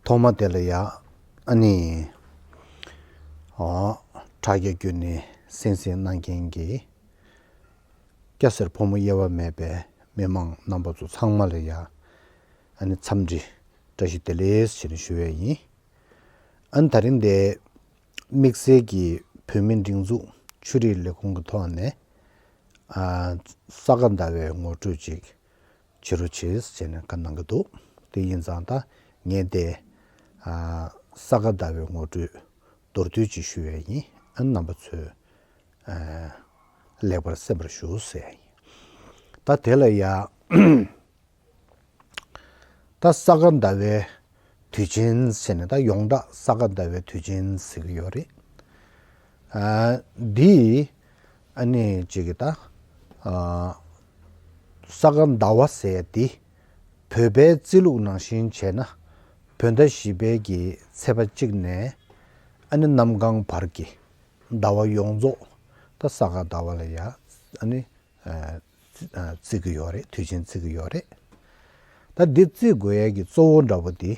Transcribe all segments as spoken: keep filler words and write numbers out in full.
ཐོག་མ་དེ་ལ་ཡ་ཨ་ནི་ཨོ་དྲ་རྒྱ་བརྒྱུད་ནས་གསན་གཟིགས་གནང་མཁན་གྱི་སྐྱ་སེར་ཕོ་མོ་དབྱེ་བ་མེད་པའི་མི་མང་རྣམ་པ་ཚོ་ཚང་མ་ལ་ཡ་ཨ་ནི་འཚམས་འདྲི་བཀྲ་ཤིས་བདེ་ལེགས་ཞེས་ནས་ཞུ་བས་ཡིན། ཨ་ནི་ད་རིང་འདི་དམིགས་བསལ་གྱི་བོད་མིའི་སྒྲིག་འཛུགས་ཆོས་རིག་ལས་ཁུངས་ཀྱི་ཐོག་ནས་ཨ་ས་ག་ཟླ་བའི་ངོ་སྤྲོད་ཅིག་བྱེད་རོགས་བྱེད་ཟེར་ནས་བཀའ་གནང་གི་འདུག་དེ་ཡིན་ཙང་ད་ངས་དེ་ཨ་ས་ག་ཟླ་བའི་ངོ་སྤྲོད་མདོར་བསྡུས་ཅིག་ཞུ་ཡས་ཡིན། ཨ་རྣམ་པ་ཚོས་ཨ་ལེགས་པར་གསན་པར་ཞུ་ཟེར་ཡས་ཡིན། ད་དེ་ལ་ཡ་ད་ས་ག་ཟླ་བའི་དུས་ཆེན་ཟེར་ནས་ད་ཡོངས་གྲགས་ས་ག་ཟླ་བའི་དུས་ཆེན་ཟེར་གྱི་ཡོད་རེད། ཨ་འདི་ཨ་ནི་གཅིག་གི་ད་ཨ་ས་ག་ཟླ་བ་ཟེར་ཡ་འདི་བོད་པའི་རྩིས་ལུགས་ནང་བཞིན་བྱས་ན་བོད་ཟླ་བཞི་པའི་གི་ཚེས་པ་གཅིག་ནས་ཨ་ནི་གནམ་གང་བར་གྱི་ཟླ་བ་ཡོངས་རྫོགས་ད་ས་ག་ཟླ་བ་ལ་ཡ་ཨ་ནི་ཨ་བརྩི་གི་ཡོད་རེད། དུས་ཆེན་བརྩི་གི་ཡོད་རེད། ད་འདི་བརྩི་དགོས་ཡས་ཀྱི་གཙོ་བོ་འདྲ་པོ་འདི་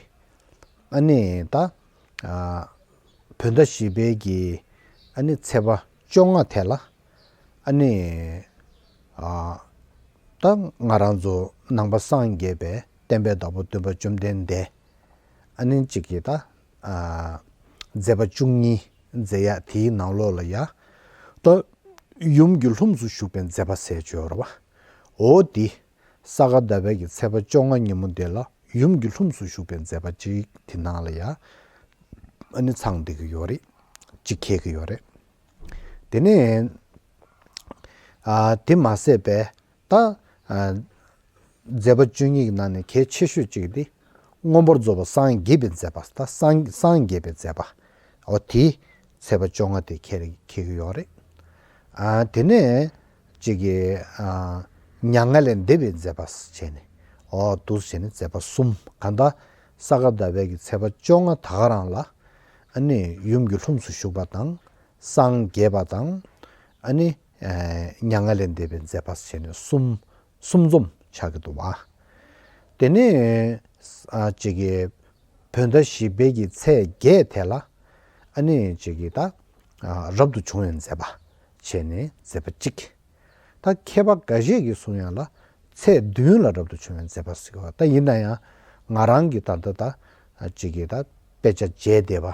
ཨ་ནི་ད་ཨ་བོད་ཟླ་བཞི་པའི་གི་ཨ་ནི་ཚེས་པ་བཅོ་ལྔ་དེ་ལ་ཨ་ནི་ཨ་ད་ང་རང་ཚོ་ནང་པ་སངས་རྒྱས་པའི་བསྟན་པའི་བདག་པོ་སྟོན་པ་བཅོམ་ལྡན་འདས་ཨ་ནི་གཅིག་གི་ད་ཨ་མཛད་པ་བཅུ་གཉིས་མཛད་ཡ་དེའི་ནང་ལོགས་ལ་ཡ་ད་ཡུམ་གྱི་ལྷུམས་སུ་ཞུགས་པའི་མཛད་པ་ཟེར་བརྗོད་ར་བ། འོ་དེ་ས་ག་ཟླ་བའི་གི་ཚེས་པ་བཅོ་ལྔ་ཉིན་མོ་དེ་ལ་ཡུམ་གྱི་ལྷུམས་སུ་ཞུགས་པའི་མཛད་པ་གཅིག་དེ་ནང་ལ་ཡ་ཨ་ནི་ཚང་བསྡད་ཀྱི་ཡོད་རེད། གཅིག་འཁེལ་གྱི་ཡོད་རེད། དེ་ནས་ཨ་དེ་མ་ཟད་པའི་ད་ཨ་མཛད་པ་བཅུ་གཉིས་ཀྱི་ནང་ནས་གལ་ཆེ་ཤོས་གཅིག་དེ་མངོན་པར་རྫོགས་པར་སངས་རྒྱས་པའི་མཛད་པ། ད་སངས་སངས་རྒྱས་པའི་མཛད་པ་འོ་དེ་ཚེས་པ་བཅོ་ལྔ་དེ་འཁེལ་འཁེལ་གྱི་ཡོད་རེད། ཨ་དེ་ནས་གཅིག་གི་ཨ་མྱ་ངན་ལས་འདས་པའི་མཛད་པ་བྱས་ནས་འོ་འདུག་བྱས་ནས་མཛད་པ་གསུམ། གང་ལྟར་ས་ག་ཟླ་བའི་གི་ཚེས་པ་བཅོ་ལྔ་ད་ག་རང་ལ་ཨ་ནི་ཡུམ་གྱི་ལྷུམས་སུ་ཞུགས་པ་དང་སངས་རྒྱས་པ་དང་ཨ་ནི་ཨ་མྱ་ངན་ལས་འདས་པའི་མཛད་པ་བྱས་ནས་གསུམ་གསུམ་འཛོམས་ཆགས་ཀྱི་འདུག་བ། དེ་ནས་ཨ་གཅིག་གི་བོད་ཟླ་བཞི་པའི་གི་ཚེས་བརྒྱད་དེ་ལ་ཨ་ནི་གཅིག་གི་ད་ཨ་རབ་ཏུ་བྱུང་བའི་མཛད་པ་བྱས་ནས་མཛད་པ་གཅིག་ད་མཁས་པ་འགའ་ཤས་ཀྱིས་གསུང་ཡ་ལ་ཚེས་བདུན་ལ་རབ་ཏུ་བྱུང་བའི་མཛད་པ་ཟེར་བ། ད་ཡིན་ན་ཡང་ང་རང་གི་ད་ལྟ་ད་གཅིག་གི་ད་དཔེ་ཆ་མཇལ་བསྡད་པ་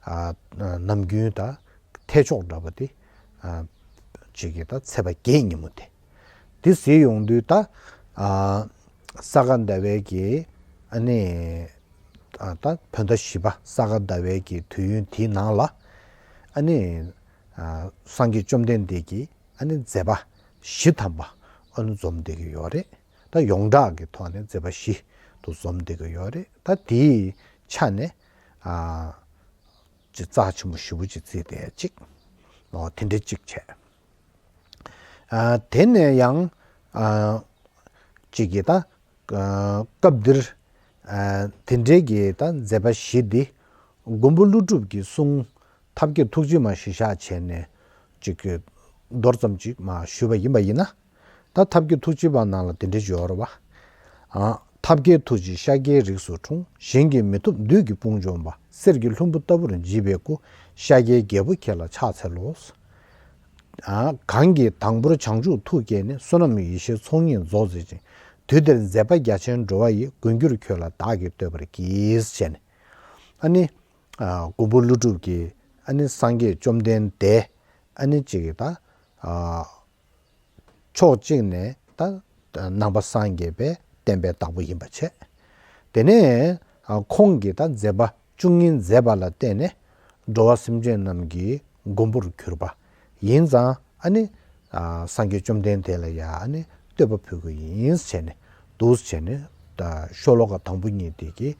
ཨ་ནམ་རྒྱུན་ད་ཐེག་མཆོག་འདྲ་པོ་དེ་ཨ་གཅིག་གི་ད་ཚེས་པ་བརྒྱད་ཉིན་མོ་དེ་དེ་ཟེར་ཡོང་དུས་ད་ཨ་ས་ག་ཟླ་བའི་གི་ཨ་ནི་ཨ་ད་བོད་ཟླ་བཞི་པ་ས་ག་ཟླ་བའི་གི་དུས་ཡུན་དེའི་ནང་ལ་ཨ་ནི་ཨ་སངས་རྒྱས་བཅོམ་ལྡན་འདས་ཀྱི་ཨ་ནི་མཛད་པ་བཞི་ཐམ་པ་ཨ་ནི་འཛོམས་བསྡད་ཀྱི་ཡོད་རེད། ད་ཡོངས་གྲགས་ཀྱི་ཐོག་ནས་མཛད་པ་བཞི་དུ་འཛོམས་བསྡད་ཀྱི་ཡོད་རེད། ད་དེའི་ཆ་ནས་ཨ་ཅིག་རྩ་ཆེན་པོ་ཞེ་པོ་ཅིག་བརྩིས་བསྡད་ཅིག་ཨོ་དེ་འདྲ་ཅིག་བྱས། ཨ་དེ་ནས་ཡང་ཨ་ཅིག་གིས་ད་ཨ་སྐབས་འདིར་ཨ་དེ་འདྲའི་གི་ད་མཛད་པ་བཞི་འདི་མགོན་པོ་ཀླུ་སྒྲུབ་ཀྱི་གསུང་ཐབས་མཁས་ཐུགས་རྗེ་མ་གཞི་བཞག་བྱས་ནས་ཅིག་གི་མདོར་ཙམ་ཅིག་མ་ཞུས་པ་ཡིན་པ་ཡིན་ན། ད་ཐབས་མཁས་ཐུགས་རྗེ་པ་ནང་ལ་དེ་འདྲ་ཡོད་རེད་བ། ཨ་ཐབས་མཁས་ཐུགས་རྗེ་ཤཱཀྱའི་རིགས་སུ་འཁྲུངས། གཞན་གྱིས་མི་ཐུབ་བདུད་ཀྱི་དཔུང་འཇོམས་པ། གསེར་གྱི་ལྷུན་པོ་ལྟ་བུར་བརྗིད་པའི་སྐུ། ཤཱཀྱའི་རྒྱལ་པོ་ཁྱེད་ལ་ཕྱག་འཚལ་ལོ། ཨ་གང་གིས་དང་པོར་བྱང་ཆུབ་ཐུགས་བསྐྱེད་ནས། བསོད་ནམས་ཡེ་ཤེས་ཚོགས་གཉིས་རྫོགས་མཛད་ཅིང་། དུས་དེར་མཛད་པ་རྒྱ་ཆེན་འགྲོ་བ་ཡི། མགོན་གྱུར་ཁྱོད་ལ་བདག་གིས་བསྟོད་པར་བགྱི། ཞེས་ནས་ཨ་ནི་ཨ་མགོན་པོ་ཀླུ་སྒྲུབ་ཀྱིས་ཨ་ནི་སངས་རྒྱས་བཅོམ་ལྡན་འདས་ཨ་ནི་གཅིག་གིས་ད་ཨ་ཕྱོགས་གཅིག་ནས་ད་ནང་པ་སངས་རྒྱས་པའི་བསྟན་པའི་བདག་པོ་ཡིན་པ་བྱས། དེ་ནས་ཨ་ཁོང་གིས་ད་མཛད་པ་བཅུ་གཉིས་མཛད་པ་ལ་བརྟེན་ནས་འགྲོ་བ་སེམས་ཅན་རྣམས་ཀྱི་མགོན་པོར་གྱུར་པ་ཡིན་ཙང་ཨ་ནི་ཨ་སངས་རྒྱས་བཅོམ་ལྡན་འདས་ལ་ཡ་ཨ་ནི་བསྟོད་པ་ཕུལ་དགོས་ཡིན་བྱས་ནས་འདུག་བྱས་ནས་ད་ཤོ་ལོ་ཀ་དང་པོ་གཉིས་དེ་གི་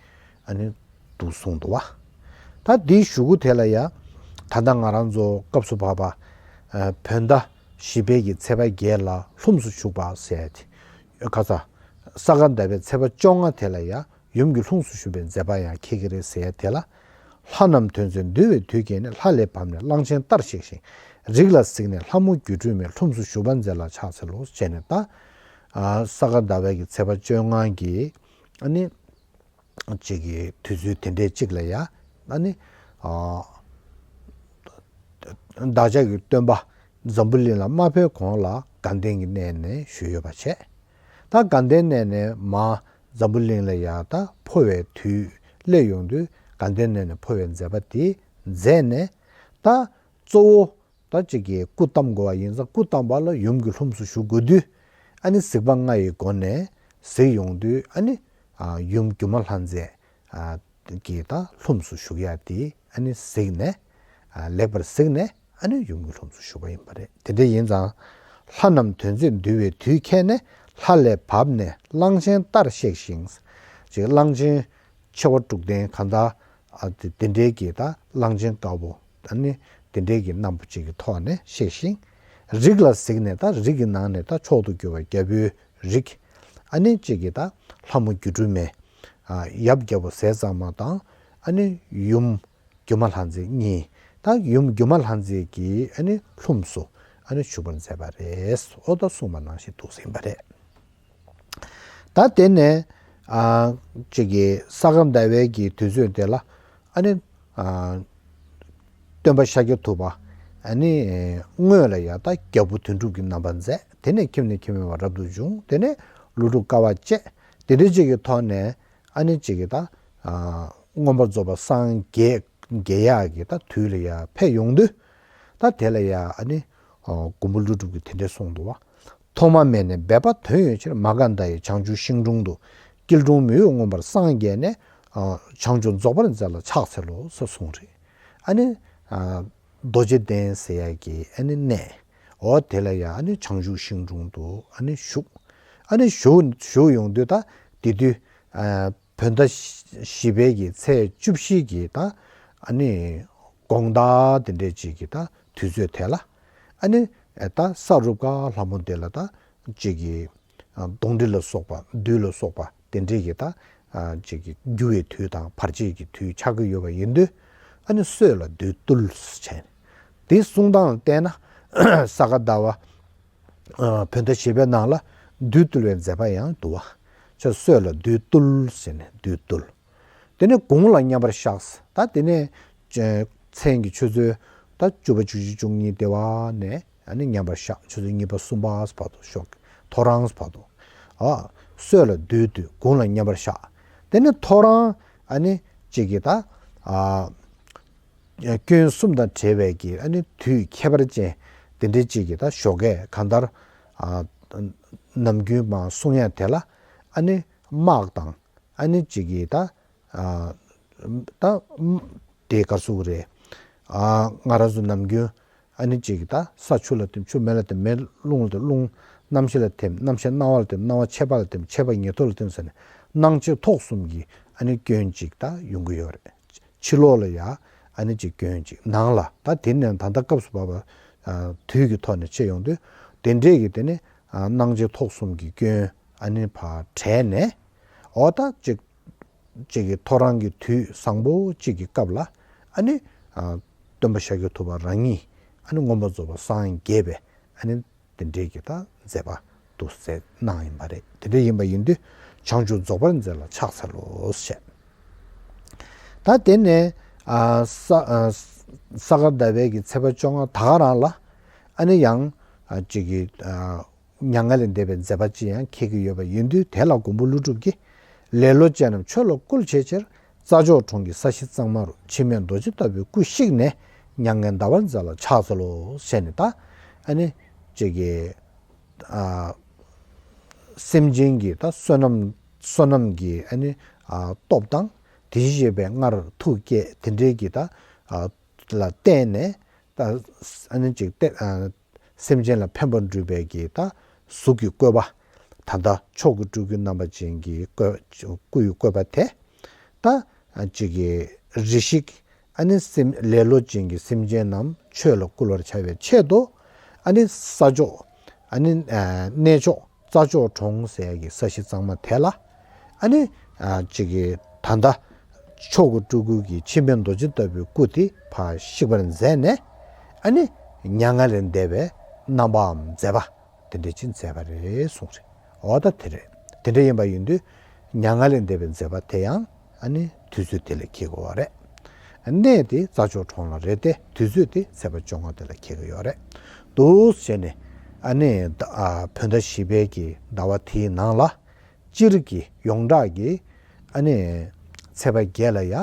ཨ་ནི་འདུག་གསུངས་འདུག་བ། ད་འདིའི་གཞུག་གུ་དེ་ལ་ཡ་ད་ལྟ་ང་རང་ཚོ་སྐབས་སུ་བབ་པ་ཨ་བོད་ཟླ་བཞི་པའི་གི་ཚེས་པ་བརྒྱད་ལ་ལྷུམས་སུ་ཞུགས་པ་ཟེར་ཏེ་ཁ་ས་ས་ག་ཟླ་བའི་ཚེས་པ་བཅོ་ལྔ་དེ་ལ་ཡ་ཡུམ་གྱི་ལྷུམས་སུ་ཞུགས་པའི་མཛད་པ་ཡང་འཁེལ་གྱི་རེད་ཟེར་དེ་ལ། ལྷ་རྣམས་དོན་མཛད་འདུལ་བའི་དུས་བསྐལ་ནས། ལྷ་ལས་བབས་ནས་གླང་ཆེན་ལྟར་གཤེགས་ཤིང་། རིགས་ལ་གཟིགས་ནས་ལྷ་མོ་སྒྱུ་འཕྲུལ་མའི། ལྷུམས་སུ་ཞུགས་པ་མཛད་ལ་ཕྱག་འཚལ་ལོ། ཞེས་ནས་ད་ཨ་ས་ག་ཟླ་བའི་གི་ཚེས་པ་བཅོ་ལྔ་གི་ཨ་ནི་ ཅིག་གི་དུས་ཚོད་དེ་འདྲའི་ཅིག་ལ་ཡ། ཨ་ནི་ཨ་བདག་ཅག་གི་སྟོན་པ་འཛམ་བུ་གླིང་ལ་མ་ཕེབས་གོང་ལ་དགའ་ལྡན་གྱི་གནས་ནས་ཞུས་ཡོད་པ་བྱས། ད་དགའ་ལྡན་གནས་ནས་མར་འཛམ་བུ་གླིང་ལ་ཡ་ད་འཕོ་བའི་དུས་སླེབས་ཡོང་དུས་དགའ་ལྡན་གནས་ནས་འཕོ་བའི་མཛད་པ་དེ་མཛད་ནས། ད་གཙོ་བོ་ད་ཅིག་གི་སྐུ་བལྟམས་དགོས་པ་ཡིན་ཙང་སྐུ་བལྟམས་པ་ལ་ཡུམ་གྱི་ལྷུམས་སུ་ཞུགས་དགོས་དུས། ཨ་ནི་གཟིགས་པ་ལྔ་ཡི་སྒོ་ནས་གཟིགས་ཡོང་དུས། ཨ་ནི་ཨ་ཡུམ་སྒྱུ་མ་ལྷ་མཛེས་ཨ་ཀྱི་ད་ལྷུམས་སུ་ཞུགས་ཡ་དེ་ཨ་ནི་གཟིགས་ནས། ཨ་ལེགས་པར་གཟིགས་ནས་ཨ་ནི་ཡུམ་གྱི་ལྷུམས་སུ་ཞུགས་པ་ཡིན་པ་རེད། དེ་འདྲ་ཡིན་ཙང་ལྷ་རྣམས་དོན་མཛད་འདུལ་བའི་དུས་ཁྱེད་ནས། ལྷ་ལས་བབས་ནས་གླང་ཆེན་ལྟར་གཤེགས་ཤིང་། ཅེས་གླང་ཆེན་མཆེ་བ་དྲུག་ལྡན་གང་ལྟར་ཨ་དེ་དེ་འདྲའི་གི་ད་གླང་ཆེན་དཀར་པོ། ཨ་ནི་དེ་འདྲའི་གི་སྣམ་བུ་གཅིག་གི་ཐོག་ནས་གཤེགས་ཤིང་། རིགས་ལ་གཟིགས་ནས་ད་རིགས་ཀྱི་ནང་ནས་ད་མཆོག་ཏུ་གྱུར་པ་རྒྱལ་པོའི་རིགས། ཨ་ནི་གཅིག་གི་ད་ལྷ་མོ་སྒྱུ་འཕྲུལ་མའི་ཨ་ཡབ་རྒྱལ་པོ་ཟས་གཙང་མ་དང་། ཨ་ནི་ཡུམ་སྒྱུ་མ་ལྷ་མཛེས་གཉིས། ད་ཡུམ་སྒྱུ་མ་ལྷ་མཛེས་ཀྱི་ཨ་ནི་ལྷུམས་སུ་ཨ་ནི་ཞུགས་པར་མཛད་པ་རེད། འོ་ད་གསུངས་པ་ནང་བཞིན་འདུག་ཟིན་པ་རེད། ད་དེ་ནས་ཨ་ཅིག་གི་ས་ག་ཟླ་བའི་གི་དུས་ཚོད་དེ་ལ་ཨ་ནི་ཨ་སྟོན་པ་ཤཱཀྱ་ཐུབ་པ་ཨ་ནི་སྔོན་ལ་ཡ་ད་རྒྱལ་པོ་དོན་གྲུབ་ཀྱི་རྣམ་པ་མཛད། དེ་ནས་ཁྱིམ་ནས་ཁྱིམ་མེད་པ་རབ་ཏུ་བྱུང་། དེ་ནས་ཀླུ་སྒྲུབ་དཀའ་བ་སྤྱད། དེ་འདྲ་ཅིག་གི་ཐོག་ནས་ཨ་ནི་ཅིག་གི་ད་ཨ་མངོན་པར་རྫོགས་པར་སངས་རྒྱས་རྒྱས་ཡག་གི་ད་དུས་ལ་ཡ་ཕེབས་ཡོང་དུས། ད་དེ་ལ་ཡ་ཨ་ནི་ཨ་མགོན་པོ་ཀླུ་སྒྲུབ་ཀྱིས་དེ་འདྲ་གསུངས་འདུག་བ། ཐོག་མ་མེད་ནས་སྦས་པ་དོན་ཡོད་ཕྱིར། མ་ག་དྷ་ཡི་བྱང་ཆུབ་ཤིང་དྲུང་དུ། སྐྱིལ་ཀྲུང་མི་གཡོ་མངོན་པར་སངས་རྒྱས་ནས། ཨ་བྱང་ཆུབ་རྫོགས་པར་མཛད་ལ་ཕྱག་འཚལ་ལོ་ཟེར་གསུངས་རེད། ཨ་ནི་ཨ་རྡོ་རྗེ་གདན་ཟེར་ཡ་གི་ཨ་ནི་གནས། འོ་དེ་ལ་ཡ་ཨ་ནི་བྱང་ཆུབ་ཤིང་དྲུང་དུ་ཨ་ནི་བཞུགས། ཨ་ནི་བཞུགས་བཞུགས་ཡོང་དུས་ད་དེ་དུས་ཨ་བོད་ཟླ་བཞི་པའི་གི་ཚེས་བཅུ་བཞི་གི་ད་ཨ་ནི་དགོང་དག་དེ་འདྲའི་ཅིག་གི་ད་དུས་ཚོད་དེ་ལ། ཨ་ནི་ད་ས་རུབ་ཁ་ལྷ་མོ་དེ་ལ་ད་ཅིག་གི་ཨ་གདོན་འདྲེ་ལ་སོགས་པ་བདུད་ལ་སོགས་པ་དེ་འདྲའི་གི་ད་ཨ་ཅིག་གི་རྒྱུ་བའི་དུས་དང་བར་ཆད་ཀྱི་དུས་ཆགས་ཀྱི་ཡོད་པ་ཡིན་དུས། ཨ་ནི་སྲོད་ལ་བདུད་བཏུལ་བྱས་ནས། དེ་གསུང་སྟངས་ལ་བལྟས་ན་ས་ག་ཟླ་བ་ཨ་བོད་ཟླ་བཞི་པའི་ནང་ལ་བདུད་བཏུལ་བའི་མཛད་པ་ཡང་འདུག་བ། ཅེས་སྲོད་ལ་བདུད་བཏུལ་ཟེར་ནས་བདུད་བཏུལ། དེ་ནས་དགུང་ལ་མཉམ་པར་བཞག། ད་དེ་ནས་མཚན་གྱི་ཆུ་ཚོད་ད་བཅུ་པ་བཅུ་གཅིག་བཅུ་གཉིས་དེ་བ་ནས་ཨ་ནི་མཉམ་པར་བཞག། ཆུ་ཚོད་གཉིས་པ་གསུམ་པ་བར་དུ་ཞོགས་ཀྱི་ཐོ་རངས་བར་དུ། ཨ་སྲོད་ལ་བདུད་བཏུལ། དགུང་ལ་མཉམ་པར་བཞག། དེ་ནས་ཐོ་རངས་ཨ་ནི་གཅིག་གི་ད་ཨ་སྐྱོན་གསུམ་དང་བྲལ་བའི་གི་ཨ་ནི་དུས་ཁྱད་པར་ཅན་དེ་འདྲའི་གཅིག་གི་ད་ཞོགས་ཀས་གང་ལྟར་ཨ་ནམ་རྒྱུན་མར་གསུང་ཡ་དེ་ལ་ཨ་ནི་དམག་དང་ཨ་ནི་གཅིག་གི་ད་ཨ་ད་དེ་ག་ཟུག་རེད། ཨ་ང་རང་ཚོ་ནམ་རྒྱུན་ཨ་ནི་གཅིག་གི་ད་ས་ཆུ་ལ་ཐིམ། ཆུ་མེ་ལ་ཐིམ། མེ་རླུང་ལ་ཐིམ། རླུང་རྣམ་ཤེས་ལ་ཐིམ། རྣམ་ཤེས་སྣང་བ་ལ་ཐིམ། སྣང་བ་མཆེད་པ་ལ་ཐིམ། མཆེད་པ་ཉེ་ཐོབ་ལ་ཐིམ་ཟེར་ནས་སྣང་མཆེད་ཐོག་གསུམ་གྱི་ཨ་ནི་སྐྱོན་གཅིག་ད་ཡོང་གི་ཡོད་རེད། ཕྱི་ལོགས་ལ་ཡ་ཨ་ནི་གཅིག་སྐྱོན་གཅིག། ནང་ལ་ད་དེ་ནས་ད་ལྟ་སྐབས་སུ་བབ་པ་ཨ་དུས་ཀྱི་ཐོག་ནས་ཕྱེ་ཡོང་དུས། དེ་འདྲས་ཀྱི་དེ་ནི་ཨ་སྣང་མཆེད་ཐོག་གསུམ་གྱི་སྐྱོན་ཨ་ནི་ཕར་བྲལ་ནས། འོ་ད་གཅིག་གཅིག་གི་ཐོ་རངས་ཀྱི་དུས་བཟང་པོ་གཅིག་གི་སྐབས་ལ་ཨ་ནི་ཨ་སྟོན་པ་ཤཱཀྱ་ཐུབ་པ་རང་ཉིད་ཨ་ནི་མངོན་པར་རྫོགས་པར་སངས་རྒྱས་པའི་ཨ་ནི་དེ་འདྲའི་གི་ད་མཛད་པ་འདུག་སེ་གནང་ཡིན་པ་རེད། དེ་འདྲ་ཡིན་པ་ཡིན་དུས་བྱང་ཆུབ་རྫོགས་པར་མཛད་ལ་ཕྱག་འཚལ་ལོ་ཞེས། ད་དེ་ནས་ཨ་ས་ཨ་ས་ག་ཟླ་བའི་གི་ཚེས་པ་བཅོ་ལྔ་ད་ག་རང་ལ་ཨ་ནི་ཡང་ཨ་གཅིག་གི་ཨ་མྱ་ངན་ལས་འདས་པའི་མཛད་པ་ཅིག་ཡང་འཁེལ་གྱི་ཡོད་པ་ཡིན་དུས། དེ་ལ་མགོན་པོ་ཀླུ་སྒྲུབ་ཀྱིས་ལེ་ལོ་ཅན་རྣམས་ཆོས་ལ་བཀོལ་བྱའི་ཕྱིར། རྩྭ་མཆོག་གྲོང་གི་ས་གཞི་གཙང་མ་རུ། འཆི་མེད་རྡོ་རྗེ་ལྟ་བུའི་སྐུ་གཤེགས་ནས། མྱ་ངན་འདའ་བར་མཛད་ལ་ཕྱག་འཚལ་ལོ་ཞེས་ནས། ད་ཨ་ནི་གཅིག་གི་ཨ་སེམས་ཅན་གྱི་ད་བསོད་ནམས་བསོད་ནམས་ཀྱི་ཨ་ནི་ཨ་སྟོབས་དང་། དེ་བཞིན་གཤེགས་པའི་སྔར་ཐུགས་བསྐྱེད་དེ་འདྲའི་གི་ད་ཨ་ལ་བརྟེན་ནས་ད་ཨ་ནི་གཅིག་ཏེ་ཨ་སེམས་ཅན་ལ་ཕན་པར་འདྲུད་པའི་གི་ད་གཟུགས་ཀྱི་བཀོད་པ། ད་ལྟ་མཆོག་གི་སྤྲུལ་སྐུའི་རྣམ་པ་ཅན་གྱི་བཀོད་སྐུ་ཡི་བཀོད་པ་དེ། ད་ཨ་གཅིག་གི་རེ་ཞིག་ཨ་ནི་སེམས་ལེ་ལོ་ཅན་གྱི་སེམས་ཅན་རྣམས་ཆོས་ལ་བསྐུལ་བར་བྱ་བའི་ཆེད་དུ། ཨ་ནི་ས་ཕྱོགས་ཨ་ནི་ཨ་གནས་མཆོག་རྩྭ་མཆོག་གྲོང་ཟེར་ཡ་གི་ས་གཞི་གཙང་མ་དེ་ལ་ཨ་ནི་ཨ་གཅིག་གི་ད་ལྟ་མཆོག་གི་སྤྲུལ་སྐུ་གི་འཆི་མེད་རྡོ་རྗེ་ལྟ་བུའི་སྐུ་དེ་ཕར་གཤེགས་པར་མཛད་ནས། ཨ་ནི་མྱ་ངན་ལས་འདས་པའི་རྣམ་པའམ་མཛད་པ་དེ་འདྲ་ཅིག་མཛད་པ་རེད་གསུངས་རེད། འོ་ད་དེ་རེད། དེ་འདྲ་ཡིན་པ་ཡིན་དུས་མྱ་ངན་ལས་འདས་པའི་མཛད་པ་དེ་ཡང་ ཨ་ནི་དུས་ཚོད་དེ་ལ་འཁེལ་དགོས་པ་རེད། གནས་དེ་རྩྭ་མཆོག་གྲོང་ལ་རེད་དེ། དུས་ཚོད་དེ་ཚེས་པ་བཅོ་ལྔ་དེ་ལ་འཁེལ་གྱི་ཡོད་རེད། འདུག་བྱས་ནས་ཨ་ནི་ད་ཨ་བོད་ཟླ་བཞི་པའི་གི་ཟླ་བ་དེའི་ནང་ལ། སྤྱིར་གྱི་ཡོངས་གྲགས་ཀྱི་ཨ་ནི་ཚེས་པ་བརྒྱད་ལ་ཡ་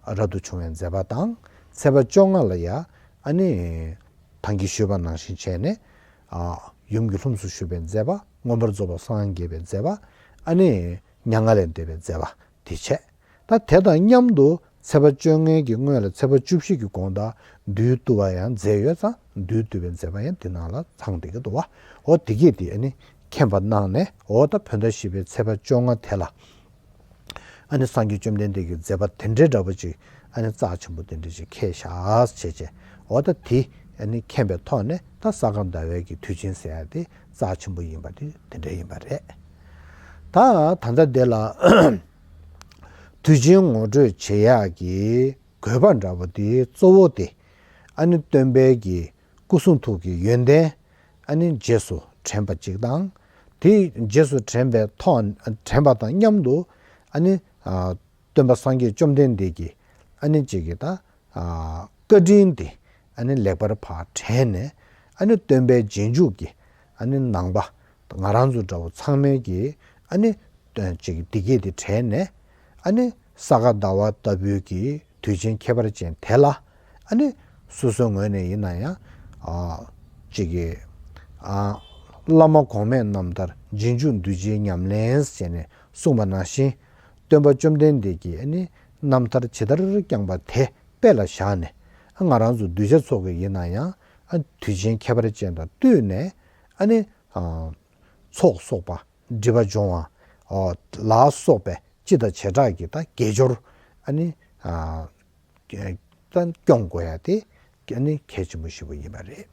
རབ་ཏུ་བྱུང་བའི་མཛད་པ་དང་། ཚེས་པ་བཅོ་ལྔ་ལ་ཡ་ཨ་ནི་ད་གིན་ཞུས་པ་ནང་བཞིན་བྱས་ནས། ཨ་ཡུམ་གྱི་ལྷུམས་སུ་ཞུགས་པའི་མཛད་པ། མངོན་པར་རྫོགས་པར་སངས་རྒྱས་པའི་མཛད་པ། ཨ་ནི་མྱ་ངན་ལས་འདས་པའི་མཛད་པ་དེ་བྱས། ད་དེ་དང་མཉམ་དུ་ཚེས་པ་བཅོ་ལྔའི་གི་སྔོན་ལ་ཚེས་པ་བཅུ་བཞི་གི་དགོང་དག་བདུད་བཏུལ་བ་ཡང་མཛད་ཡོད་ཙང་། བདུད་བཏུལ་བའི་མཛད་པ་ཡང་འདི་ནང་ལ་ཚང་བསྡད་ཀྱི་འདུག་བ། འོ་དེ་གས་དེ་ཨ་ནི་མཁྱེན་པ་གནང་ནས། འོ་ད་བོད་ཟླ་བཞི་པའི་ཚེས་པ་བཅོ་ལྔ་དེ་ལ་ཨ་ནི་སངས་རྒྱས་བཅོམ་ལྡན་འདས་ཀྱི་མཛད་པ་དེ་འདྲའི་འདྲ་པོ་ཅིག་ཨ་ནི་རྩ་ཆེན་པོ་དེ་འདྲ་ཅིག་འཁེལ་བཞག་བྱས་བྱས། འོ་ད་དེ་ཨ་ནི་མཁྱེན་པའི་ཐོག་ནས། ད་ས་ག་ཟླ་བའི་གི་དུས་ཆེན་ཟེར་ཡ་དེ་རྩ་ཆེན་པོ་ཡིན་པ་དེ་དེ་འདྲ་ཡིན་པ་རེད། ད་ད་ལྟ་དེ་ལ་དུས་ཆེན་ངོ་སྤྲོད་བྱེད་ཡག་གི་དགོས་པ་འདྲ་པོ་དེ་གཙོ་བོ་དེ་ཨ་ནི་སྟོན་པའི་གི་སྐུ་གསུང་ཐུགས་ཀྱི་ཡོན་ཏན་ཨ་ནི་རྗེས་སུ་དྲན་པ་གཅིག་དང་། དེ་རྗེས་སུ་དྲན་པའི་ཐོག་དྲན་པ་དང་མཉམ་དུ་ཨ་ནི་ཨ་སྟོན་པ་སངས་རྒྱས་བཅོམ་ལྡན་འདས་ཀྱི་ཨ་ནི་གཅིག་གི་ད་ཨ་བཀའ་དྲིན་དེ་ཨ་ནི་ལེགས་པར་ཕར་དྲན་ནས། ཨ་ནི་སྟོན་པའི་རྗེས་འཇུག་གི་ཨ་ནི་ནང་པ་ང་རང་ཚོ་འདྲ་བོ་ཚང་མས་ཀྱི་ཨ་ནི་སྟོན་གཅིག་འདི་སྐད་དེ་དྲན་ནས། ཨ་ནི་ས་ག་ཟླ་བ་ལྟ་བུའི་གི་དུས་ཆེན་ཁྱད་པར་ཅན་དེ་ལ། ཨ་ནི་སོ་སོའི་ངོས་ནས་ཡིན་ན་ཡང་ཨ་གཅིག་གི་ཨ་བླ་མ་གོང་མའི་རྣམ་ཐར། རྗེས་འཇུག་གདུལ་བྱའི་ཉམས་ལེན་ཟེར་ནས་གསུངས་པ་ནང་བཞིན། སྟོན་པ་བཅོམ་ལྡན་འདས་ཀྱི་ཨ་ནི་རྣམ་ཐར་ཇི་ལྟར་བསྐྱངས་པ་དེ་དཔེ་ལ་བཞག་ནས། ང་རང་ཚོ་གདུལ་བྱ་ཚོ་གི་ཡིན་ན་ཡང་ཨ་དུས་ཆེན་ཁྱད་པར་ཅན་དང་བསྟུན་ནས། ཨ་ནི་ཨ་ཚོགས་གསོག་པ། སྒྲིབ་པ་སྦྱོང་བ། ཨོ་ལ་སོགས་པའི་སྤྱི་དང་བྱེ་བྲག་གི་ད་དགེ་སྦྱོར་ཨ་ནི་ཨ་ད་སྐྱོང་དགོས་ཡ་དེ་ཨ་ནི་གལ་ཆེན་པོ་ཞེ་པོ་ཡིན་པ་རེད།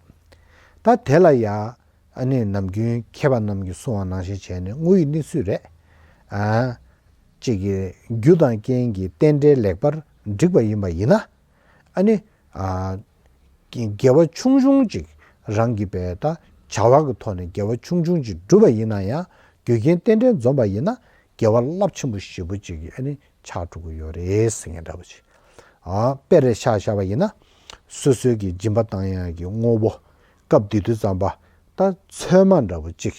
ད་དེ་ལ་ཡ་ཨ་ནི་ནམ་རྒྱུན་མཁས་པ་རྣམས་ཀྱིས་གསུངས་པ་ནང་བཞིན་བྱས་ནས་དངོས་ཡོད་གནས་ཚུལ་རེད། ཨ་གཅིག་གི་རྒྱུ་དང་རྐྱེན་གྱི་རྟེན་འབྲེལ་ལེགས་པར་འགྲིག་པ་ཡིན་པ་ཡིན་ན། ཨ་ནི་ཨ་དགེ་བ་ཆུང་ཆུང་ཅིག་རང་གི་བས་ད་བྱ་བ་གི་ཐོག་ནས་དགེ་བ་ཆུང་ཆུང་ཅིག་བསྒྲུབས་པ་ཡིན་ན་ཡང་། རྒྱུ་རྐྱེན་རྟེན་འབྲེལ་འཛོམས་པ་ཡིན་ན་དགེ་བ་རླབས་ཆེན་པོ་ཞེ་པོ་ཅིག་གི་ཨ་ནི་ཆགས་འགྲོ་གི་ཡོད་རེད་ཟེར་མཁན་འདྲ་པོ་ཅིག་ཨ་དཔེ་རེ་ཆ་བཞག་པ་ཡིན་ན། སོ་སོའི་གི་སྦྱིན་པ་བཏང་ཡག་གི་དངོས་པོ་སྐབས་དེ་དུས་ཙམ་པ་ད་ཚོད་མ་འདྲ་པོ་ཅིག་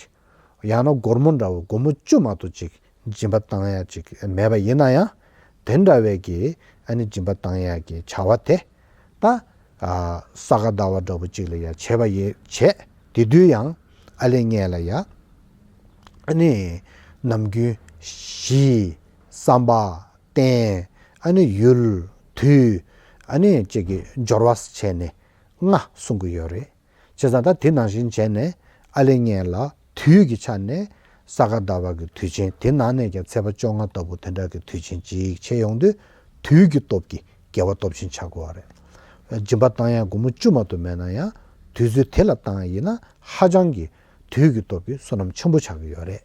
ཡང་ན་སྒོར་མོ་འདྲ་པོ་སྒོར་མོ་བཅུ་མ་གཏོགས་ཅིག་སྦྱིན་པ་བཏང་ཡག་ཅིག་མེད་པ་ཡིན་ན་ཡང་། དེ་འདྲ་བའི་གི་ཨ་ནི་སྦྱིན་པ་བཏང་ཡག་གི་བྱ་བ་དེ་ད་ཨ་ས་ག་ཟླ་བ་འདྲ་པོ་ཅིག་ལ་ཡ་བྱས་པ་ཡིན་བྱས། དེ་དུས་ཡང་ཨ་ལེ་ངས་ལ་ཡ་ཨ་ནི་ནམ་རྒྱུན་གཞི་བསམ་པ་རྟེན། ཨ་ནི་ཡུལ། དུས། ཨ་ནི་གཅིག་གི་སྦྱོར་བ་བྱས་ནས་ལྔ་གསུང་གི་ཡོད་རེད། བྱས་ཙང་ད་དེ་ནང་བཞིན་བྱས་ནས་ཨ་ལེ་ངས་ལ་དུས་ཀྱི་ཆ་ནས་ས་ག་ཟླ་བ་གི་དུས་ཆེན། དེ་ནང་ནས་ཀྱང་ཚེས་པ་བཅོ་ལྔ་ལྟ་བུ་དེ་འདྲ་གི་དུས་ཆེན་ཅིག་བྱས་ཡོང་དུས། དུས་ཀྱི་སྟོབས་ཀྱིས་དགེ་བ་སྟོབས་ཆེན་ཆགས་དགོས་པ་རེད། སྦྱིན་པ་བཏང་ཡག་སྒོར་མོ་བཅུ་མ་གཏོགས་མེད་ན་ཡང་། དུས་ཚོད་དེ་ལ་བཏང་ཡ་ཡིན་ན་ཧ་ཅང་གི་དུས་ཀྱི་སྟོབས་ཀྱིས་བསོད་ནམས་ཆེན་པོ་ཆགས་ཀྱི་ཡོད་རེད།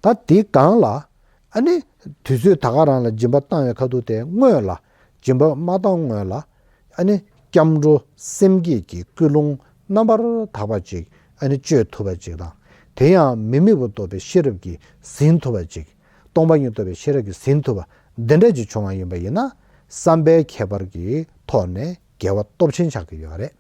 ད་དེའི་སྒང་ལ་ཨ་ནི་དུས་ཚོད་ད་ག་རང་ལ་སྦྱིན་པ་བཏང་བའི་ཁ་ཐུག་དེ་སྔོན་ལ། སྦྱིན་པ་མ་བཏང་སྔོན་ལ་ཨ་ནི་སྐྱབས་འགྲོ་སེམས་བསྐྱེད་ཀྱི་ཀུན་སློང་རྣམ་པར་དག་པ་ཅིག་ཨ་ནི་སྤྱོད་ཐུབ་པ་ཅིག་དང་། དེ་ཡང་མི་དམིགས་པ་རྟོགས་པའི་ཤེས་རབ་ཀྱིས་ཟིན་ཐུབ་པ་ཅིག་སྟོང་པ་ཉིད་རྟོགས་པའི་ཤེས་རབ་ཀྱིས་ཟིན་ཐུབ་པ་འདི་འདྲ་ཅིག་བྱུང་བ་ཡིན་པ་ཡིན་ན། བསམ་པའི་ཁྱད་པར་གྱི་ཐོག་ནས་དགེ་བ་སྟོབས་ཆེན་ཆགས་ཀྱི་ཡོད་རེད།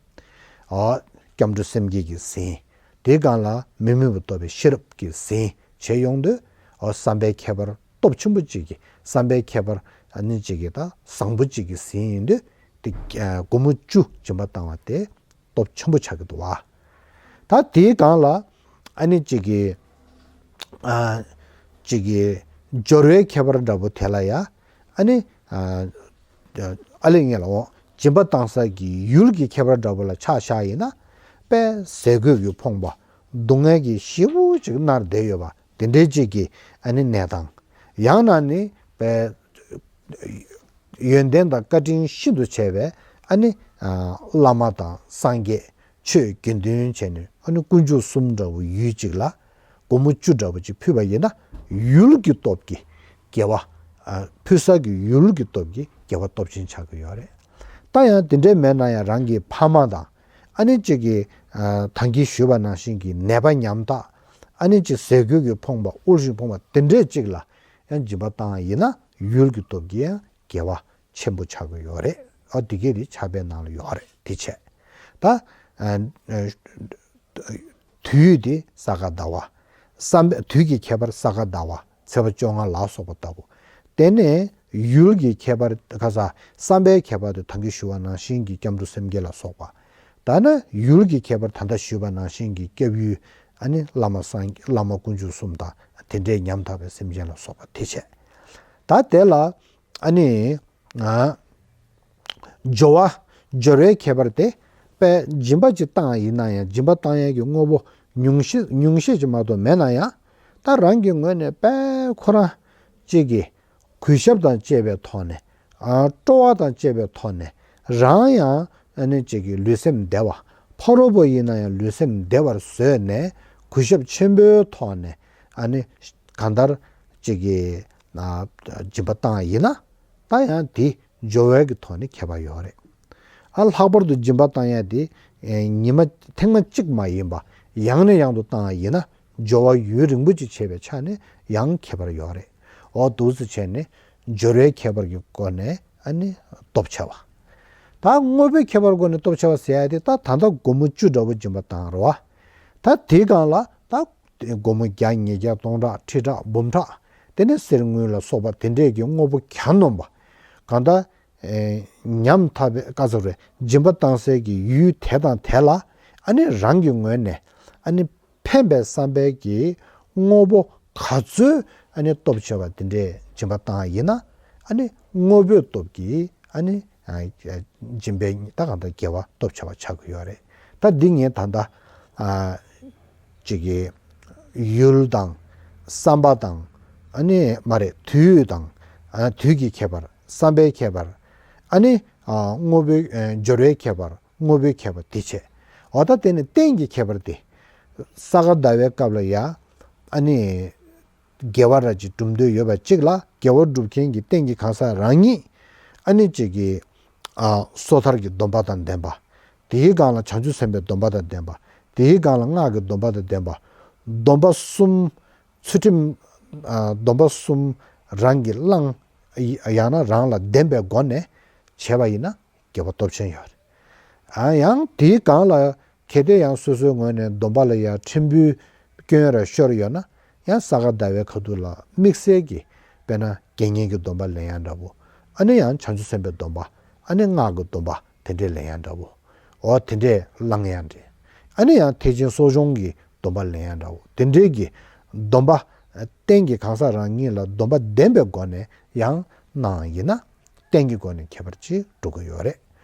ཨ་སྐྱབས་འགྲོ་སེམས་བསྐྱེད་ཀྱིས་ཟིན། དེའི་སྒང་ལ་མི་དམིགས་པ་རྟོགས་པའི་ཤེས་རབ་ཀྱིས་ཟིན་བྱས་ཡོང་དུས། ཨ་བསམ་པའི་ཁྱད་པར་སྟོབས་ཆེན་པོ་གཅིག་གིས། བསམ་པའི་ཁྱད་པར་ཨ་ནི་གཅིག་གིས་ད་བཟང་པོ་གཅིག་གིས་ཟིན་ཡོང་དུས། དེ་ཨ་སྒོར་མོ་བཅུ་སྦྱིན་པ་བཏང་བ་དེ་སྟོབས་ཆེན་པོ་ཆགས་ཀྱི་འདུག་བ། ད་དེའི་སྒང་ལ་ཨ་ནི་གཅིག་གིས་ཨ་གཅིག་གིས་སྦྱོར་བའི་ཁྱད་པར་འདྲ་པོ་དེ་ལ་ཡ། ཨ་ནི་ཨ་ཨ་ལེ་ངས་ལ་འོ་སྦྱིན་པ་བཏང་ས་གི་ཡུལ་གྱི་ཁྱད་པར་འདྲ་པོ་ལ་ཆ་བཞག་ཡིན་ན། དཔེ་ཟས་གོས་ཀྱིས་ཕོངས་པ། སྡུག་བསྔལ་གྱིས་ཞེ་པོ་ཅིག་མནར་བསྡད་ཡོད་པ་དེ་འདྲའི་ཅིག་གི་ཨ་ནི་གནས་སྟངས། ཡང་ན་ནི་དཔེ་ཡོན་ཏན་དང་བཀའ་དྲིན་ཤིན་ཏུ་ཆེ་བའི་ཨ་ནི་ཨ་བླ་མ་དང་སངས་རྒྱས། ཆོས་དགེ་འདུན་བྱས་ནས་ཨ་ནི་དཀོན་མཆོག་གསུམ་འདྲ་བོ་ཡུལ་གཅིག་ལ་སྒོར་མོ་བཅུ་འདྲ་བོ་ཅིག་ཕུལ་བ་ཡིན་ན། ཡུལ་གྱི་སྟོབས་ཀྱིས་དགེ་བ། ཨ་ཕུལ་ས་གི་ཡུལ་གྱི་སྟོབས་ཀྱིས་དགེ་བ་སྟོབས་ཆེན་ཆགས་ཀྱི་ཡོད་རེད། ད་ཡང་དེ་འདྲའི་མེད་ན་ཡང་རང་གི་ཕ་མ་དང་། ཨ་ནི་གཅིག་གིས་ཨ་ད་གིན་ཞུས་པ་ནང་བཞིན་གྱི་ནད་པ་ཉམ་ཐག་ཨ་ནི་གཅིག་ཟས་གོས་ཀྱིས་ཕོངས་པ། དབུལ་ཞིང་ཕོངས་པ་དེ་འདྲའི་གཅིག་ལ་ཡང་སྦྱིན་པ་བཏང་ཡིན་ན། ཡུལ་གྱི་སྟོབས་ཀྱིས་ཡང་དགེ་བ་ཆེན་པོ་ཆགས་ཀྱི་ཡོད་རེད། ཨ་འདི་གས་དེ་ཕྱག་དཔེ་ནང་ལ་ཡོད་རེད། དེ་བྱས་ད། ཨ་ཨ་དུས་དེ་ས་ག་ཟླ་བ། བསམ་པའི་དུས་ཀྱི་ཁྱད་པར་ས་ག་ཟླ་བ་ཚེས་པ་བཅོ་ལྔ་ལ་སོགས་པ་ལྟ་བུ། དེ་ནས་ཡུལ་གྱི་ཁྱད་པར་ཁ་ས་བསམ་པའི་ཁྱད་པར་དེ་ད་གིན་ཞུ་བ་ནང་བཞིན་གྱི་སྐྱབས་འགྲོ་སེམས་བསྐྱེད་ལ་སོགས་པ། ད་ནི་ཡུལ་གྱི་ཁྱད་པར་ད་ལྟ་ཞུས་པ་ནང་བཞིན་གྱི་སྐྱབས་ཡུལ་ཨ་ནི་བླ་མ་སངས་བླ་མ་དཀོན་མཆོག་གསུམ་དང་དེ་འདྲའི་ཉམ་ཐག་པའི་སེམས་ཅན་ལ་སོགས་པ་དེ་བྱས། ད་དེ་ལ་ཨ་ནི་ང་སྦྱོར་བ་སྦྱོར་བའི་ཁྱད་པར་དེ་དཔེ་སྦྱིན་པ་ཅིག་བཏང་ཡིན་ན་ཡང་སྦྱིན་པ་བཏང་ཡས་ཀྱི་དངོས་པོ་ཉུང་ཤས་ཉུང་ཤས་ཅིག་མ་གཏོགས་མེད་ན་ཡང་ད་རང་གི་ངོས་ནས་དཔེ་ཁོ་རང་གཅིག་གི་གུས་ཞབས་དང་བཅས་པའི་ཐོག་ནས། ཨ་སྤྲོ་བ་དང་བཅས་པའི་ཐོག་ནས་རང་ཡང་ཨ་ནི་གཅིག་གི་ལུས་སེམས་བདེ་བ། ཕ་རོལ་པོ་ཡིན་ན་ཡང་ལུས་སེམས་བདེ་བར་བཟོས་ནས་གུས་ཞབས་ཆེན་པོའི་ཐོག་ནས་ཨ་ནི་གང་ལྟར་གཅིག་གི་ཨ་སྦྱིན་པ་བཏང་ཡིན་ན་ད་ཡང་དེ་སྦྱོར་བའི་གི་ཐོག་ནས་ཁྱད་པར་ཡོད་རེད། ཨ་ལྷག་པར་དུ་སྦྱིན་པ་བཏང་ཡ་དེ་ཨེ་ཉི་མ་ཐེངས་མ་གཅིག་མ་ཡིན་པ་ཡང་ནས་ཡང་དུ་བཏང་ཡ་ཡིན་ན་སྦྱོར་བ་ཡུན་རིང་པོ་ཅིག་བྱས་པའི་ཆ་ནས་ཡང་ཁྱད་པར་ཡོད་རེད། འོ་འདུག་སེ་བྱས་ནས་སྦྱོར་བའི་ཁྱད་པར་གྱི་སྒོ་ནས་ཨ་ནི་སྟོབས་ཆེ་བ། ད་དངོས་པོའི་ཁྱད་པར་སྒོ་ནས་སྟོབས་ཆེ་བ་ཟེར་ཡ་དེ་ད་ད་ལྟ་སྒོར་མོ་བཅུ་འདྲ་བོ་སྦྱིན་པ་བཏང་རེད་བ། ད་དེའི་སྒང་ལ་ད་སྒོར་མོ་བརྒྱ་ཉིས་བརྒྱ་སྟོང་ཕྲག་ཁྲི་ཕྲག་འབུམ་ཕྲག་དེ་ནས་གསེར་དངུལ་ལ་སོགས་པ་དེ་འདྲས་ཀྱི་དངོས་པོ་གྱ་ནོམ་པ། གང་ལྟར། ཨེ་ཉམ་ཐག་པའི་བཀའ་ཟུར་རེ་སྦྱིན་པ་བཏང་སའི་གི་ཡུལ་དེ་དང་དེ་ལ་ཨ་ནི་རང་གི་ངོས་ནས་ཨ་ནི་ཕན་པའི་བསམ་པའི་གི་དངོས་པོ་ག་ཚོད་ཨ་ནི་སྟོབས་ཆེ་བ་དེ་འདྲས་སྦྱིན་པ་བཏང་ཡིན་ན་ཨ་ནི་དངོས་པོའི་སྟོབས་ཀྱིས་ཨ་ནི་ཨ་སྦྱིན་པའི་ད་གང་ལྟར་དགེ་བ་སྟོབས་ཆེ་བ་ཆགས་ཀྱི་ཡོད་རེད། ད་འདི་ངས་ད་ལྟ་ཨ། ཅིག་གི་ཡུལ་དང་བསམ་པ་དང་ཨ་ནི་མ་རེད་དུས་དང་ཨ་དུས་ཀྱི་ཁྱད་པར་བསམ་པའི་ཁྱད་པར་ཨ་ནི་ཨ་དངོས་པོའི་ཨ་སྦྱོར་བའི་ཁྱད་པར་དངོས་པོའི་ཁྱད་པར་དེ་བྱས། འོ་ད་དེ་ནི་རྟེན་གྱི་ཁྱད་པར་དེ་ས་ག་ཟླ་བའི་སྐབས་ལ་ཡ་ཨ་ནི་དགེ་བ་ར་ཅིག་སྒྲུབ་འདོད་ཡོད་པ་ཅིག་ལ་དགེ་བ་སྒྲུབ་མཁན་གྱི་རྟེན་གྱི་གང་ཟག་རང་ཉིད་ཨ་ནི་ཅིག་གི་ཨ་སོ་ཐར་གྱི་སྡོམ་པ་དང་ལྡན་པ། དེའི་སྒང་ལ་བྱང་ཆུབ་སེམས་དཔའི་སྡོམ་པ་དང་ལྡན་པ། དེའི་སྒང་ལ་སྔགས་ཀྱི་སྡོམ་པ་དང་ལྡན་པ། སྡོམ་པ་གསུམ་ཚུལ་ཁྲིམས་ཨ་སྡོམ་པ་གསུམ་རང་གིས་བླངས་ཡང་ན་རང་ལ་ལྡན་པའི་སྒོ་ནས་བྱས་པ་ཡིན་ན་དགེ་བ་སྟོབས་ཆེན་ཡོད་རེད། ཨ་ཡང་དེའི་སྒང་ལ་གལ་ཏེ་ཡང་སོ་སོའི་ངོས་ནས་སྡོམ་པ་ལ་ཡང་ཕྲན་བུའི་སྐྱོན་ར་ཤོར་ཡོད་ན་ཡང་ས་ག་ཟླ་བའི་ཁ་ཐུག་ལ་དམིགས་བསལ་གྱི་དཔེར་ན་དགེ་བསྙེན་གྱི་སྡོམ་པ་ལེན་ཡ་འདྲ་བོ། ཨ་ནི་ཡང་བྱང་ཆུབ་སེམས་དཔའི་སྡོམ་པ། ཨ་ནི་སྔགས་ཀྱི་སྡོམ་པ་དེ་འདྲས་ལེན་ཡ་འདྲ་བོ། འོ་དེ་འདྲས་བླང་ཡ་འདྲས། ཨ་ནི་ཡང་ཐེག་ཆེན་གསོ་སྦྱོང་གི་སྡོམ་པ་ལེན་ཡ་འདྲ་བོ་དེ་འདྲས་ཀྱི་སྡོམ་པ། རྟེན་གྱི་གང་ཟག་རང་ཉིད་ལ་སྡོམ་པ་ལྡན་པའི་སྒོ་ནས་ཡང་གནང་ཡིན་ན། རྟེན་གྱི་སྒོ་ནས་ཁྱད་པར་ཅིག་འགྲོ་གི་ཡོད་རེད།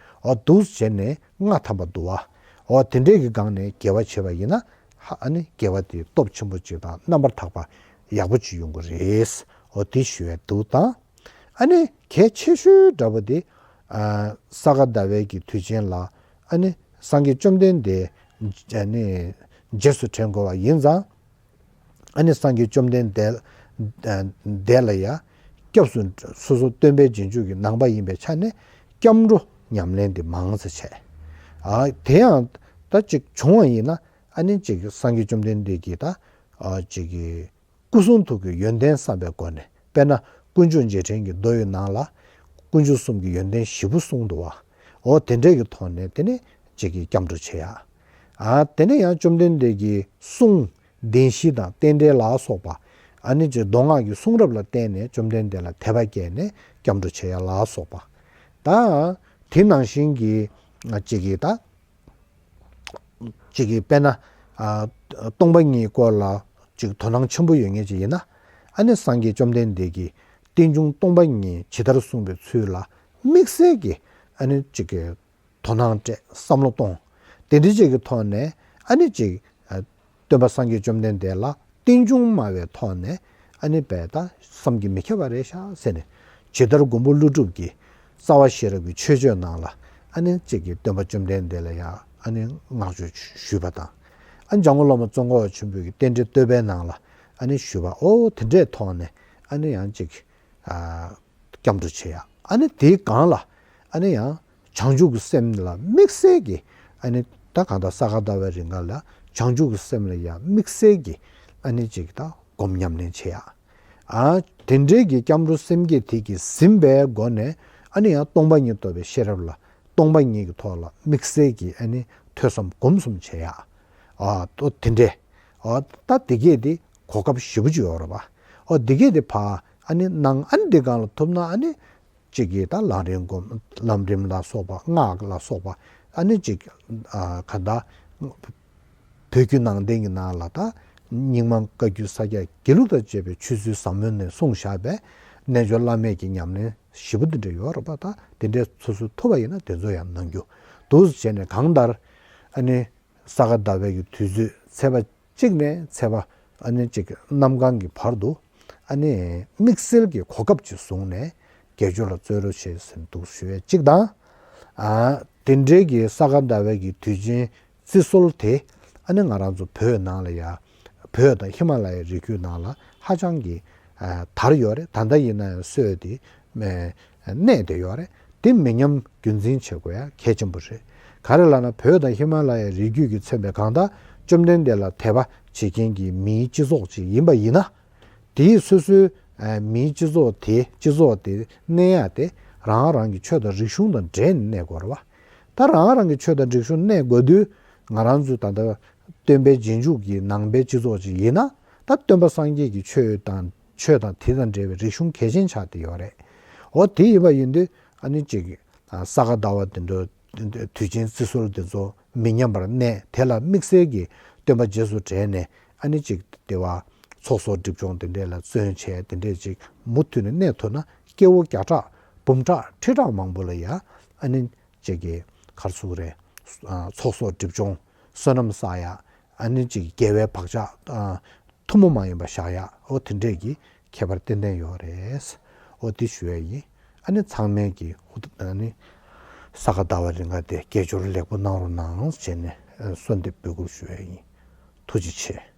འོ་འདུག་བྱས་ནས་ལྔ་ཐམ་པ་འདུག་བ། འོ་དེ་འདྲས་ཀྱི་སྒང་ནས་དགེ་བ་བྱེད་པ་ཡིན་ན་ཧ་ཨ་ནི་དགེ་བ་དེ་སྟོབས་ཆེན་པོ་ཅིག་དང་རྣམ་པར་དག་པ་ཡག་པོ་ཅིག་ཡོང་གི་རེད། འོ་དེ་ཞུ་ཡས་འདུག་དང་། ཨ་ནི་གལ་ཆེ་ཤོས་འདྲ་པོ་དེ་ཨ་ས་ག་ཟླ་བའི་གི་དུས་ཆེན་ལ་ཨ་ནི་སངས་རྒྱས་བཅོམ་ལྡན་འདས་ཨ་ནི་རྗེས་སུ་དྲན་དགོས་པ་ཡིན་ཙང་། ཨ་ནི་སངས་རྒྱས་བཅོམ་ལྡན་འདས་འདས་ལ་ཡ་སྐྱབས་སུ་སོ་སོ་སྟོན་པའི་རྗེས་འཇུག་གི་ནང་པ་ཡིན་པའི་ཆ་ནས་སྐྱབས་འགྲོ་ཉམས་ལེན་དེ་མང་ཙམ་བྱས། ཨ་དེ་ཡང་ད་ཅིག་བྱུང་བ་ཡིན་ན་ཨ་ནི་ཅིག་སངས་རྒྱས་བཅོམ་ལྡན་འདས་ཀྱིས་ད་ཨ་ཅིག་གི་སྐུ་གསུང་ཐུགས་ཀྱི་ཡོན་ཏན་བསམ་པའི་སྒོ་ནས་དཔེར་ན་དཀོན་མཆོག་རྗེས་དྲན་གྱི་མདོ་ཡི་ནང་ལ་དཀོན་མཆོག་གསུམ་གྱི་ཡོན་ཏན་བཞི་པོ་གསུངས་འདུག་བ། འོ་དེ་འདྲས་ཀྱི་ཐོག་ནས་དེ་ནི་ཅིག་གི་སྐྱབས་འགྲོ་བྱེད་ཡ། ཨ་དེ་ནས་ཡང་བཅོམ་ལྡན་འདས་ཀྱི་གསུང་བདེན་བཞི་དང་རྟེན་འབྲེལ་ལ་སོགས་པ། ཨ་ནི་ཅིག་མདོ་སྔགས་ཀྱི་གསུང་རབ་ལ་བརྟེན་ནས་བཅོམ་ལྡན་འདས་ལ་དད་པ་སྐྱེས་ནས་སྐྱབས་འགྲོ་བྱེད་ཡ་ལ་སོགས་པ། ད་དེ་ནང་བཞིན་གྱི་ཅིག་གི་ད་ཅིག་གི་དཔེར་ན་ཨ་སྟོང་པ་ཉིད་སྐོར་ལ་ཅིག་དོ་སྣང་ཆེན་པོ་ཡོད་མཁན་ཅིག་ཡིན་ན། ཨ་ནི་སངས་རྒྱས་བཅོམ་ལྡན་འདས་ཀྱིས་རྟེན་འབྱུང་སྟོང་པ་ཉིད་ཇི་ལྟར་གསུངས་པའི་ཚུལ་ལ་དམིགས་བསལ་གྱི་ཨ་ནི་ཅིག་གི་དོ་སྣང་སྤྲད་བསམ་བློ་གཏོང་། དེ་འདྲ་ཅིག་གི་ཐོག་ནས་ཨ་ནི་ཅིག་ཨ་སྟོན་པ་སངས་རྒྱས་བཅོམ་ལྡན་འདས་ལ་རྟེན་འབྱུང་སྨྲ་བའི་ཐོག་ནས་ཨ་ནི་བས་ད་བསམ་གྱིས་མི་ཁྱབ་པ་རེད་ཤག་ཟེར་ནས་ཇི་ལྟར་མགོན་པོ་ཀླུ་སྒྲུབ་ཀྱིས་རྩ་བ་ཤེས་རབ་ཀྱི་ཆོས་སྤྱོད་ནང་ལ་ཨ་ནི་གཅིག་གིས་སྟོན་པ་བཅོམ་ལྡན་འདས་ལ་ཡང་ཨ་ནི་བསྔགས་བརྗོད་ཞུས་པ་དང་། ཨ་འཇམ་མགོན་བླ་མ་ཙོང་ཁ་པ་ཆེན་པོས་ཀྱི་རྟེན་འབྲེལ་བསྟོད་པའི་ནང་ལ་ཨ་ནི་ཞུས་པ་འོ་དེ་འདྲའི་ཐོག་ནས་ཨ་ནི་ཡང་གཅིག་ཨ། སྐྱབས་འགྲོ་བྱེད་ཡ། ཨ་ནི་དེའི་སྒང་ལ་ཨ་ནི་ཡང་བྱང་ཆུབ་ཀྱི་སེམས་ལ་དམིགས་བསལ་གྱི་ཨ་ནི་ད་གང་ལྟར་ས་ག་ཟླ་བའི་རིང་ག་ལ་བྱང་ཆུབ་ཀྱི་སེམས་ལ་ཡང་དམིགས་བསལ་གྱི་ཨ་ནི་ཅིག་ད་སྒོམ་ཉམས་ལེན་བྱེད་ཡ། ཨ་དེ་འདྲའི་གི་སྐྱབས་འགྲོ་སེམས་བསྐྱེད་དེ་གི་ཟིན་པའི་སྒོ་ནས་ཨ་ནི་ཡང་སྟོང་པ་ཉིད་རྟོགས་པའི་ཤེས་རབ་ལ་སྟོང་པ་ཉིད་ཀྱི་ཐོག་ལ་དམིགས་བསལ་གྱི་ཨ་ནི་ཐོས་བསམ་སྒོམ་གསུམ་བྱེད་ཡ། ཨ་ཏོ་དེ་འདྲས། ཨ་ད་དེ་གས་དེ་གོ་སྐབས་ཞེ་པོ་ཅིག་ཡོད་རེད་པ། ཨོ་དེ་གས་དེ་ཕ་ཨ་ནི་ནང་ཨ་ནི་དེ་གང་ལ་ཐུབ་ན་ཨ་ནི་གཅིག་གིས་ད་ལམ་རིམ་སྒོམ། ལམ་རིམ་ལ་སོགས་པ་སྔགས་ལ་སོགས་པ་ཨ་ནི་གཅིག་ཨ་ག་ད་བོད་བརྒྱུད་ནང་བསྟན་གྱི་ནང་ལ་ད་རྙིང་མ་བཀའ་བརྒྱུད་ས་སྐྱ་དགེ་ལུགས་དང་བཅས་པའི་ཆོས་ཚུལ་ཟབ་མོ་ནས་གསུངས་བཞག་པའི་རྣལ་འབྱོར་བླ་མེད་ཀྱི་ཉམས་ལེན་ཞེ་པོ་འདི་འདྲ་ཡོད་རེད་པ། ད་དེ་འདྲའི་སོ་སོ་ཐུབ་པ་ཡིན་ན་དེ་ཚོ་ཡང་གནང་རྒྱུ་འདུག་བྱས་ནས་གང་ལྟར་ཨ་ནི་ས་ག་ཟླ་བའི་གི་དུས་ཚོད་ཚེས་པ་གཅིག་ནས་ཚེས་པ་ཨ་ནི་གཅིག་གནམ་གང་གི་བར་དུ་ཨ་ནི་དམིགས་བསལ་གྱི་གོ་སྐབས་ཅིག་བཟུང་ནས་དགེ་སྦྱོར་ལ་བརྩོན་རོགས་བྱེད་ཟེར་འདུག་ཞུ་ཡས་གཅིག་དང་། ཨ་དེ་འདྲའི་གི་ས་ག་ཟླ་བའི་གི་དུས་ཆེན་བརྩི་སྲོལ་དེ་ཨ་ནི་ང་རང་ཚོ་བོད་ནང་ལ་ཡ་བོད་དང་ཧི་མ་ལ་ཡའི་རི་རྒྱུད་ནང་ལ་ཧ་ཅང་གི་ཨ་དར་ཡོད་རེད། ད་ལྟ་ཡིན་ན་ཡང་སྲོལ་དེ་མེ་གནས་བསྡད་ཡོད་རེད། དེ་མི་ཉམས་རྒྱུན་འཛིན་བྱེད་དགོས་ཡ་གལ་ཆེན་པོ་རེད། ག་རེ་ལབ་ན་བོད་དང་ཧི་མ་ལ་ཡའི་རི་རྒྱུད་ཀྱིས་མཚོན་པའི་གང་ལྟར་བཅོམ་ལྡན་འདས་ལ་དད་པ་བྱེད་མཁན་གྱི་མིའི་སྤྱི་ཚོགས་ཅིག་ཡིན་པ་ཡིན་ན། དེའི་སོ་སོའི་ཨ་མིའི་སྤྱི་ཚོགས་དེ་སྤྱི་ཚོགས་དེ་གནས་ཡ་དེ་རང་རང་གི་ཆོས་དང་རིག་གཞུང་དང་འབྲེལ་ནས་གནས་དགོས་རེད་བ། ད་རང་རང་གི་ཆོས་དང་རིག་གཞུང་གནས་དགོས་དུས་ང་རང་ཚོའི་ད་ལྟ་སྟོན་པའི་རྗེས་འཇུག་གི་ནང་པའི་སྤྱི་ཚོགས་ཅིག་ཡིན་ན། ད་སྟོན་པ་སངས་རྒྱས་ཀྱི་ཆོས་དང་ཆོས་དང་དེ་དང་འབྲེལ་བའི་རིག་གཞུང་གལ་ཆེན་ཆགས་བསྡད་ཡོད་རེད། འོ་དེ་ཡིན་པ་ཡིན་དུས་ཨ་ནི་གཅིག་ས་ག་ཟླ་བ་དེ་འདྲ་དུས་ཆེན་བརྩི་སྲོལ་དེ་ཚོ་མི་ཉམས་པར་གནས་དེ་ལ་དམིགས་བསལ་གྱི་སྟོན་པ་རྗེས་སུ་དྲན་ནས་ཨ་ནི་གཅིག་དེ་བ་ཚོགས་གསོག་སྒྲིབ་སྦྱོང་དེ་འདྲས་ལ་བརྩོན་བྱས་དེ་འདྲས་ཅིག་མུ་མཐུད་ནས་གནས་ཐུབ་ན་སྐྱེ་བོ་བརྒྱ་ཕྲག་འབུམ་ཕྲག་ཁྲི་ཕྲག་མང་པོ་ལ་ཡ་ཨ་ནི་གཅིག་གི་གར་ཚུགས་རེད། ཚོགས་གསོག་སྒྲིབ་སྦྱོང་བསོད་ནམས་བསགས་ཡ་ཨ་ནི་གཅིག་དགེ་བའི་བག་ཆགས་ཐུན་མོང་མ་ཡིན་པ་བཞག་ཡ་འོ་དེ་འདྲས་ཀྱི་ཁྱད་པར་ཏན་ཏན་ཡོད་རེད། འོ་དེ་ཞུ་ཡ་ཡིན། ཨ་ནི་ཚང་མས་ཀྱི་ཨ་ནི་ས་ག་ཟླ་བ་རིང་ག་དེ་དགེ་སྦྱོར་ལེགས་པོ་གནང་རོགས་གནང་ཟེར་ནས་གསོལ་འདེབས་འབོད་སྐུལ་ཞུ་ཡ་ཡིན། ཐུགས་རྗེ་ཆེ།